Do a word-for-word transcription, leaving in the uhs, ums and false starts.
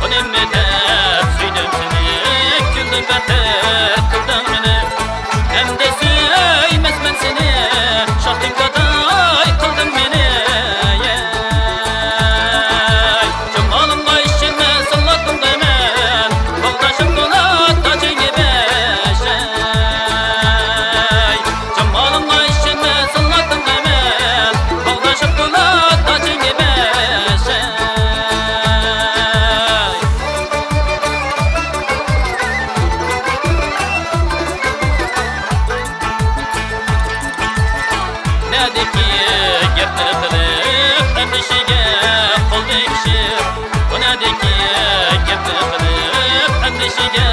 ئۇنىمۇ دەپ سۆيدۈم سېنى، كۈلدۈم بەتەر قىلدىڭ مېنى. ئەمدى سۆيمەسمەن سېنى، شاختىن گاداي قىلدىڭ مېنى. جامالىڭغا ئىشەنمە، ساللاتتىڭ دەيمەن، باغداشىم بولۇپ تاجىڭنى بەشەي. جامالىڭغا ئىشەنمە، ساللاتتىڭ دەيمەن، باغداشىم بولۇپ تاجىڭنى بەشەي. نەدىكى گەپنى قىلىپ، ئەندىشىگە قول تېگىشىپ. بۇ نەدىكى گەپنى قىلىپ، ئەندىشىگە